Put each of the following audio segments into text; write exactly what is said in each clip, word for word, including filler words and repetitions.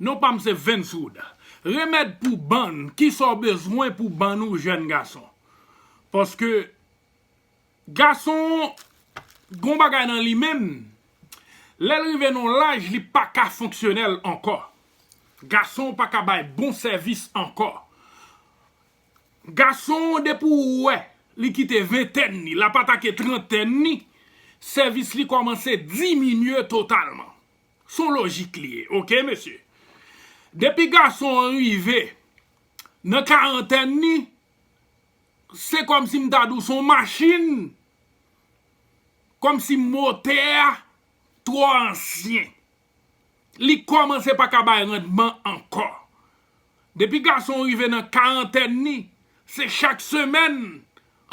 Non pa m se Venswood. Remèd pou bann, kisa w bezwen pou bann ou jèn gason? Paske gason gon bagay nan li menm, lè l rive nan laj li pa ka fonksyonèl ankò. Gason pa ka bay bon sèvis ankò. Gason depi w wè li kite ventèn li, l ap atake trantèn li, sèvis li kòmanse diminye totalman. Se yon lojik li ye, oke mesye? Depi gason an rive nan karantèn li, se kòmsi m ta di w se yon machin, kòmsi motè a twò ansyen. Li kòmanse pa ka bay randman ankò. Depi gason rive nan karantèn li, se chak semèn,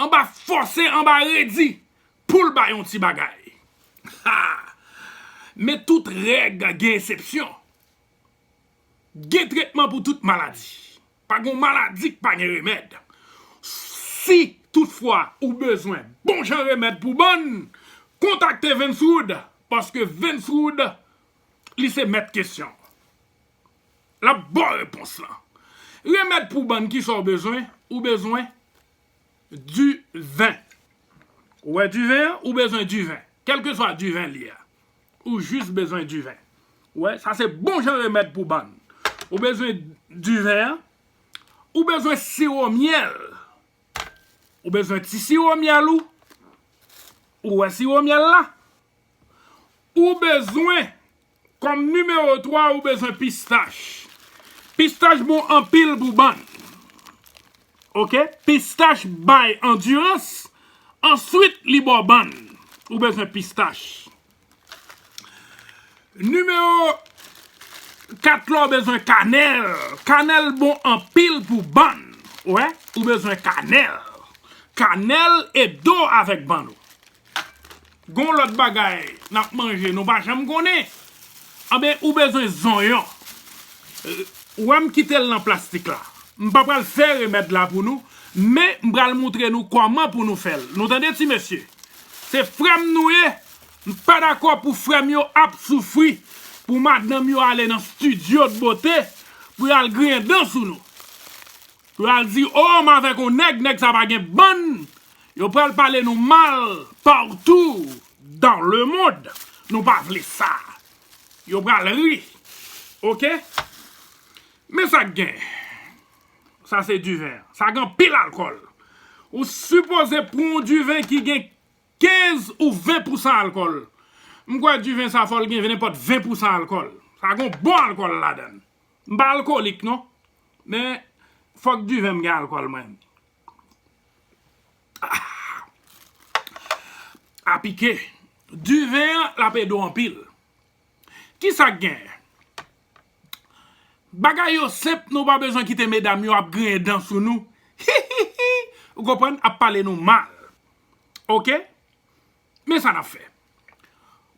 anba fòse, anba redi, pou l bay yon ti bagay. Ha! Men tout règ gen eksepsyon. Gen tretman pou tout maladi. Pa gen maladi k pa gen remèd. Si toutfwa ou bezwen bon jan remèd pou bann, kontakte Venswood, paske Venswood, li se mèt kesyon. L ap ba w repons lan. Remèd pou bann, kisa w bezwen? Ou bezwen diven. Ou wè diven an? Ou bezwen diven. Kèlkeswa diven li a. Ou jis bezwen diven. Ou wè, sa se bon jan remèd pou bann. Ou bezwen diven an. Ou bezwen siwo myèl. Ou bezwen ti siwo myèl ou. Ou wè siwo myèl la? Ou bezwen, kòm nimewo twa, ou bezwen pistach. Pistach bon anpil pou bann. Oke? Pistach bay andirans, answit li ba w bann. Ou bezwen pistach. Nimewo kat la, ou bezwen kanèl. Kanèl bon anpil pou bann. Ou wè? Ou bezwen kanèl. Kanèl ede w avèk bann ou. Gon lòt bagay n ap manje, nou pa janm konnen. Anben, ou bezwen zonyon. Ou wè m kite l nan plastik la. M pa pral fè remèd la pou nou, men m pral moutre nou kòman pou nou fè l. Nou tande, ti mesye? Se frè m nou ye. M pa dakò pou frè m yo ap soufri, pou madanm yo ale nan estidyo de bote, pou y al griyen dan sou nou. Pou y al di, o, m avèk yon nèg, nèg sa pa gen bann. Yo pral pale nou mal partou dans le monde. Nou pa vle sa. Yo pral ri. Oke? Men sa k gen. Sa se diven. Sa gen anpil alkòl. Ou sipoze pran yon diven ki gen kenz ou ven pousan alkòl. M kwè diven sa fò l gen nenpòt ven pousan alkòl. Sa gen yon bon alkòl ladan l. M pa alkolik non. Men fòk diven m gen alkòl mwen. Ah! A pike. Diven an, l ap ede w anpil. Kisa k genyen? Bagay yo senp, nou pa bezwen kite medam yo ap griyen dan sou nou. Ou konprann? Ap pale nou mal. Oke? Men sa n ap fè.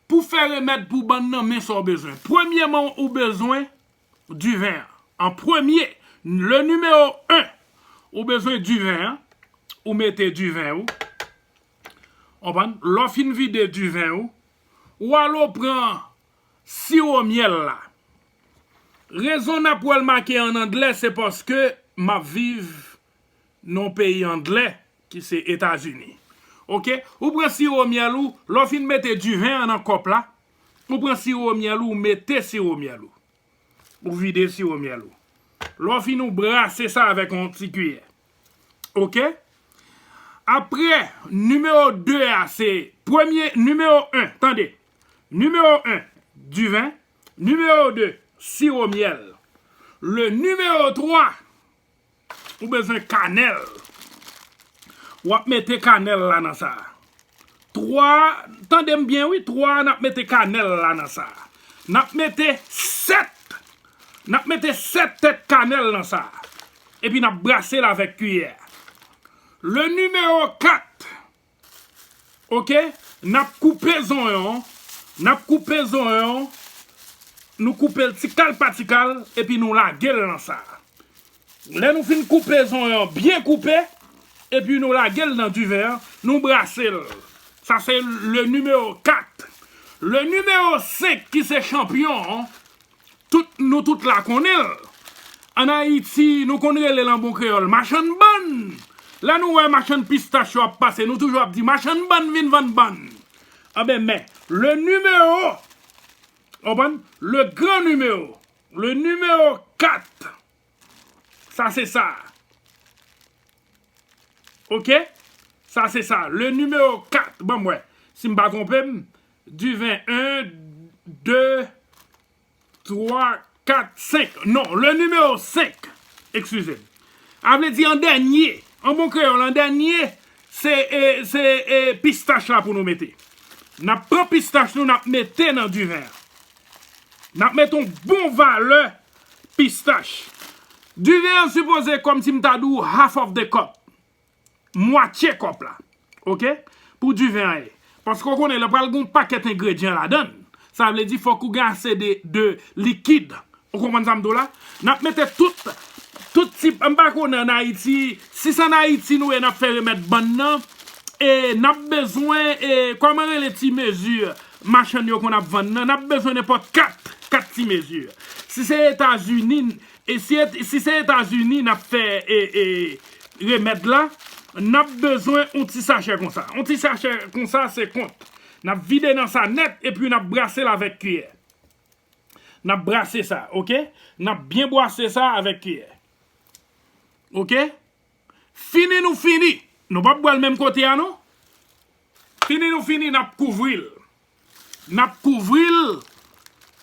Pou fè remèd pou bann nan, men sa w bezwen. Premyeman, ou bezwen diven an. An premye, le numéro un, ou bezwen diven an. Ou mete diven ou. Konprann? Lè w fin vide diven ou, ou al ou pran siwo myèl la. Rezon n ap wè l make ann anglè, se paske m ap viv nan yon peyi anglè, ki se Etazini. Oke? Ou pran siwo myèl ou, lè w fin mete diven an nan kòp la, ou pran siwo myèl ou, ou mete siwo myèl ou. Ou vide siwo myèl ou. Lè w fin, ou brase sa avèk yon ti kiyè. Oke? Apre, nimewo de a, se premye, nimewo en, tande. Nimewo en, diven. Nimewo de, siwo myèl. Le nimewo twa, ou bezwen kanèl. W ap mete kanèl la nan sa. Twa, tande m byen wi, twa, n ap mete kanèl la nan sa. N ap mete sèt, n ap mete sèt tèt kanèl nan sa. Epi n ap brase l avèk kiyè. Le nimewo kat, oke, n ap koupe zonyon, n ap koupe zonyon, nou koupe l ti kal pa ti kal, epi nou lage l nan sa. Lè nou fin koupe zonyon byen koupe, epi nou lage l nan diven an, nou brase l. Sa se le nimewo kat. Le nimewo senk ki se chanpyon an, Tout, nou tout la konnen l. Ann Ayiti, nou konn rele l an bon kreyòl, machann bann. Lè nou wè machann pistach yo ap pase, nou toujou ap di, machann bann vin vann bann. Anben, men, le numéro, w konprann? Le grand numéro, le numéro quatre. Sa se sa. Ok? Sa se sa. Le numéro quatre. Ban m wè. Si m pa twonpe m, Duvin, un, deux, trois, quatre, cinq. Non, le numéro cinq. Eskize m. A vle di an dènye. An bon kreyòl, an dènye, se, e, se, e, pistach la pou nou mete. N ap pran pistach nou, n ap mete nan diven an. N ap mete yon bon valè pistach. Diven an sipoze, kòmsi m ta di w, half of the cup. Mwatye kòp la. Ok? Pou diven an ye. Paske w konnen, lè pral gen yon pakèt engredyan ladan l. Sa vle di, fòk ou gen ase de, de likid. Ou konprann sa m di w la? N ap mete tout, tout tip, m pa konnen ann Ayiti, si se ann Ayiti nou ye, n ap fè remèd bann nan, e n ap bezwen, e kòman rele ti mezi machann yo konn ap vann nan, n ap bezwen nenpòt kat, kat ti mezi. Si se Etazini, e si, si se Etazini n ap fè, e, e, remèd la, n ap bezwen yon ti sachè konsa. Yon ti sachè konsa, se kont. N ap vide nan sa nèt, epi n ap brase l avèk kiyè. N ap brase sa, ok? N ap byen brase sa avèk kiyè. Ok? Fini nou fini. Nou p ap bwè l menm kote a, non. Fini nou fini, n ap kouvri l. N ap kouvri l.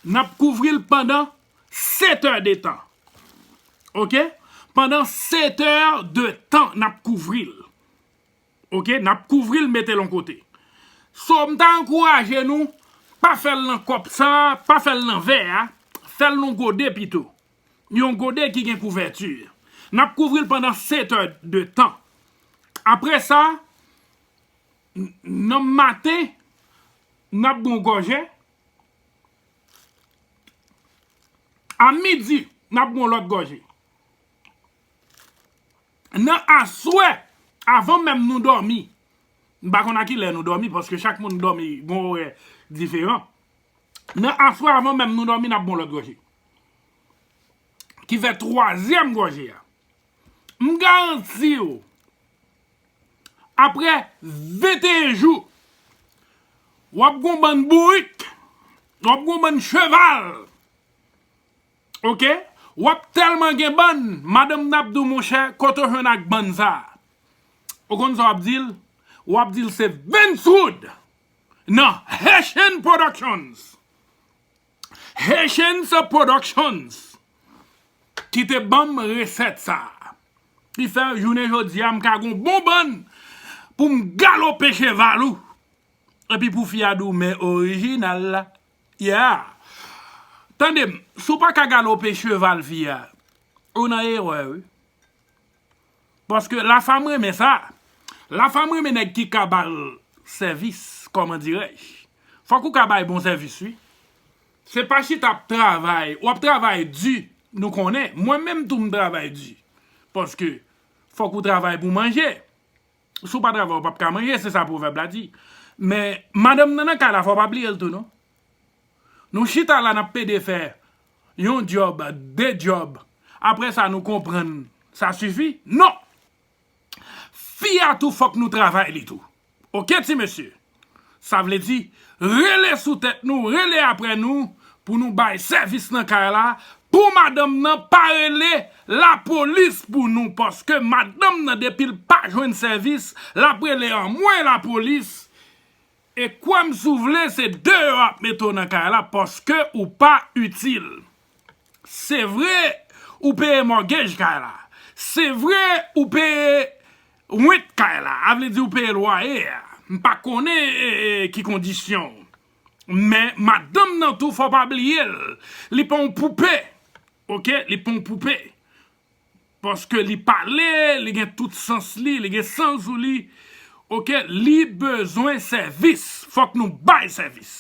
N ap kouvri l pandan sèt è de tan. Ok? Pandan sèt è de tan, n ap kouvri l. Ok? N ap kouvri l, mete l yon kote. So, m ta ankouraje nou, pa fè l nan kòp sa, pa fè l nan vè a, fè l nan gode pito. Yon gode ki gen kouvèti. N ap kouvri l pandan sèt è de tan. Apre sa, n-, nan maten, n ap bwè yon gòje. A midi, n ap bwè yon lòt gòje. Nan aswè, avan menm nou dòmi, m pa konn a ki lè nou dòmi, paske chak moun dòmi gon orè diferan. Nan aswè, avan menm nou dòmi, n ap bwè yon lòt gòje. Ki fè twazyèm gòje a. M garanti w, apre venteyen jou, w ap gon bann bourik, w ap gon bann cheval. Ok? W ap tèlman gen bann, madanm nan ap di w, monchè, kote w jwenn ak bann sa a? Ou konn sa w ap di l? W ap di l se Vince Wood nan Haitian Productions. Haitians Productions ki te ban m resèt sa a. Ki fè jounen jodi a, m ka gon bon bann pou m galope cheval ou. Epi pou fi a di w, men orijinal la. Yeah. Tande m, si w pa ka galope cheval fi a, ou nan erè, wi. Paske lafam renmen sa. Lafam renmen nèg ki ka ba l sèvis, kòman dirèj. Fòk ou ka bay bon sèvis, wi. Se pa chita ap travay, w ap travay di, nou konnen. Mwen menm tou m travay di. Paske fòk ou travay pou manje. Si w pa travay, ou p ap ka manje, se sa pwovèb la di. Men madanm nan nan kay la, fò w pa bliye l tou, non. Nou chita la, n ap pede fè yon djòb, de djòb. Apre sa, nou konprann, sa sifi? Non! Fi a tou, fòk nou travay li tou. Ok, ti mesye? Sa vle di, rele sou tèt nou, rele apre nou, pou nou bay sèvis nan kay la, pou madanm nan pa rele lapolis pou nou, paske madanm nan, depi l pa jwenn sèvis, l ap rele anmwe lapolis. E kwè m si w vle, se deyò ap mete w nan kay la, paske ou pa itil. Se vre, ou peye mògej kay la. Se vre, ou peye rent kay la. A vle di ou peye lwaye a. M pa konnen, e, e, ki kondisyon. Men madanm nan tou, fò pa bliye l. Li pa yon poupe. Ok? Li pa yon poupe. Paske li pale, li gen tout sans li, li gen san sou li. Ok? Li bezwen sèvis. Fòk nou bay sèvis.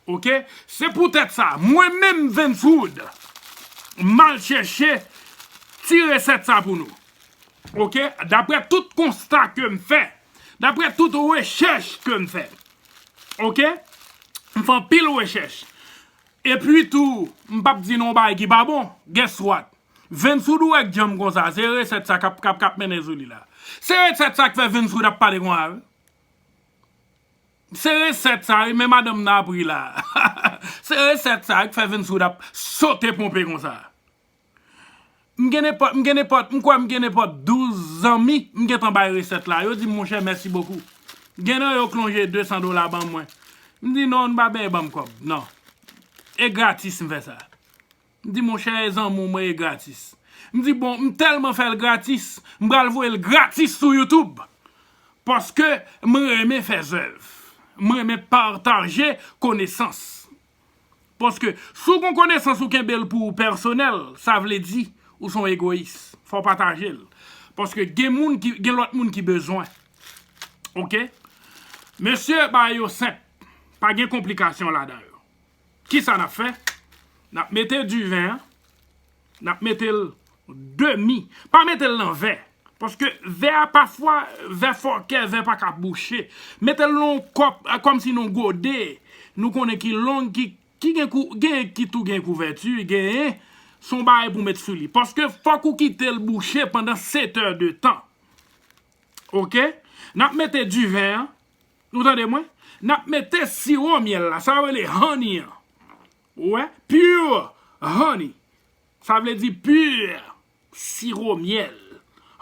Ok? Se poutèt sa, mwen menm Vince Wood, m al chèche ti resèt sa pou nou. Ok? Daprè tout konsta ke m fè, daprè tout rechèch ke m fè. Ok? M fè anpil rechèch. Epi tou, m p ap di non bagay ki pa bon. Guess what? Vensoud ou wè k djanm konsa, se resèt sa k ap, k ap, k ap mennen sou li la. Se resèt sa k fè Vensoud ap pale konsa, wi. Se resèt sa, wi, men madanm nan ap ri la. Se resèt sa, wi, k fè Vensoud ap sote ponpe konsa. M gen nenpòt, m gen nenpòt, m kwè m gen nenpòt douz zanmi, m gentan bay resèt la. Yo di m, monchè, mèsi bokou. Gen nan yo k lonje de san dola ban mwen. M di, non, nou pa benyen ban m kòb. Non. E gratis m fè sa. M di, monchè, e zanmi w mwen, e gratis. M di, bon, m tèlman fè l gratis, m pral voye l gratis sou YouTube. Paske m renmen fè zèv. M renmen pataje konesans. Paske si w gon konesans ou kenbe l pou ou pèsonèl, sa vle di ou s on egoyis. Fò w pataje l. Paske gen moun ki, gen lòt moun ki bezwen. Oke? Mesye, bagay yo senp. Pa gen konplikasyon ladan yo. Kisa n ap fè? N ap mete diven an, n ap mete l demi. Pa mete l nan vè. Paske vè a pafwa, vè fòkè, vè pa ka bouche. Mete l nan yon kòp, kòmsi nan yon gode. Nou konnen ki long, ki, ki gen kou, gen ki tou gen kouvèti, genyen, s on bagay pou met sou li. Paske fòk ou kite l bouche pandan sèt è de tan. Oke? N ap mete diven an. Nou tande mwen? N ap mete siwo myèl la. Sa yo rele honey an. Ou wè? Pure honey. Sa vle di pure siwo myèl.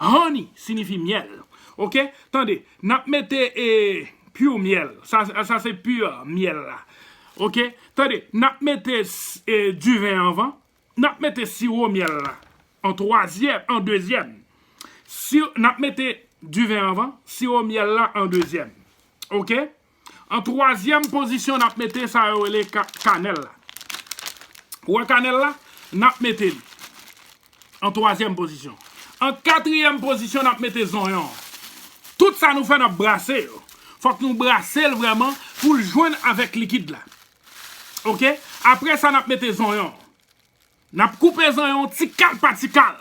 Honey siyifi myèl. Oke? Tande, n ap mete e, pure myèl. Sa, sa se pure myèl la. Oke? Tande, n ap mete e, diven anvan. N ap mete siwo myèl la an twazyèm, an dezyèm. Si, n ap mete diven anvan, siwo myèl la an dezyèm. Oke? An twazyèm pozisyon, n ap mete sa yo rele ka, kanèl la. Ou wè kanèl la? N ap mete li an twazyèm pozisyon. An katriyèm pozisyon, n ap mete zonyon. Tout sa nou fè, n ap brase yo. Fòk nou brase l vrèman pou l jwenn avèk likid la. Oke? Apre sa, n ap mete zonyon. N ap koupe zonyon ti kal pa ti kal.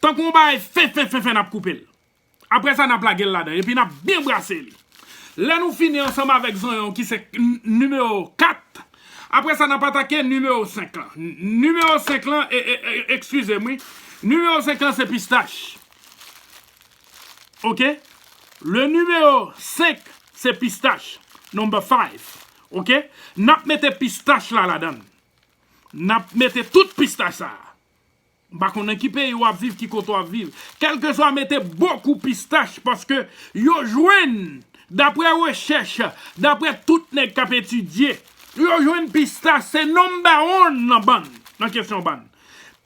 Tankou yon bagay fen, fen, fen, fen, n ap koupe l. Apre sa, n ap lage l ladan, epi n ap byen brase li. Lè nou fini ansanm avèk zonyon ki se n-, nimewo kat, apre sa, n ap atake nimewo senk lan. N-, nimewo senk lan, e, e, e, eskize m, wi. Nimewo senk lan se pistach. Oke? Le nimewo senk se pistach. Number five. Oke? N ap mete pistach la ladan l. N ap mete tout pistach sa a. M pa konn nan ki peyi w ap viv, ki kote w ap viv. Kèlkeswa, mete bokou pistach, paske yo jwenn, daprè rechèch, daprè tout nèg k ap etidye, yo jwenn pistach se number one nan bann, nan kesyon bann.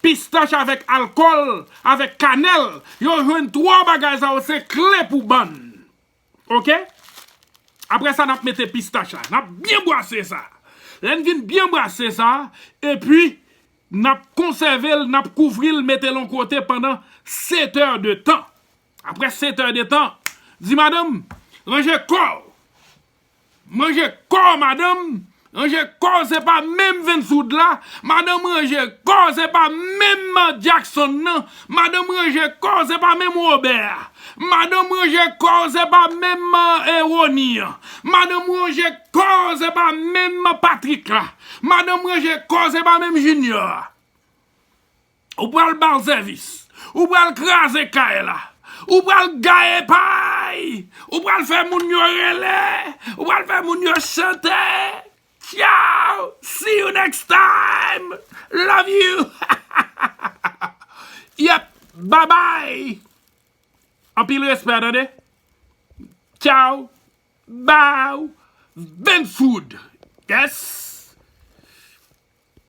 Pistach avèk alkòl, avèk kanèl, yo jwenn twa bagay sa yo se kle pou bann. Oke? Apre sa, n ap mete pistach la. N ap byen brase sa. Lè n fin byen brase sa, epi n ap konsève l, n ap kouvri l, mete l yon kote pandan sèt è de tan. Apre sèt è de tan, di madanm, ranje kò w. Manje kò w, madanm. Ranje kò w, se pa menm Vensoud la. Madanm, ranje kò w, se pa menm Jackson nan. Madanm, ranje kò w, se pa menm Robert. Madanm, ranje kò w, se pa menm, eh, Rony an. Madanm, ranje kò w, se pa menm Patrick la. Madanm, ranje kò w, se pa menm Junior. Ou pral ba l sèvis. Ou pral kraze kay la. Ou pral gaye pay. Ou pral fè moun yo rele. Ou pral fè moun yo chante. Ciao. See you next time. Love you. Yep. Bye bye. Anpil respè, tande. Ciao. Bow. Vensoud. Yes.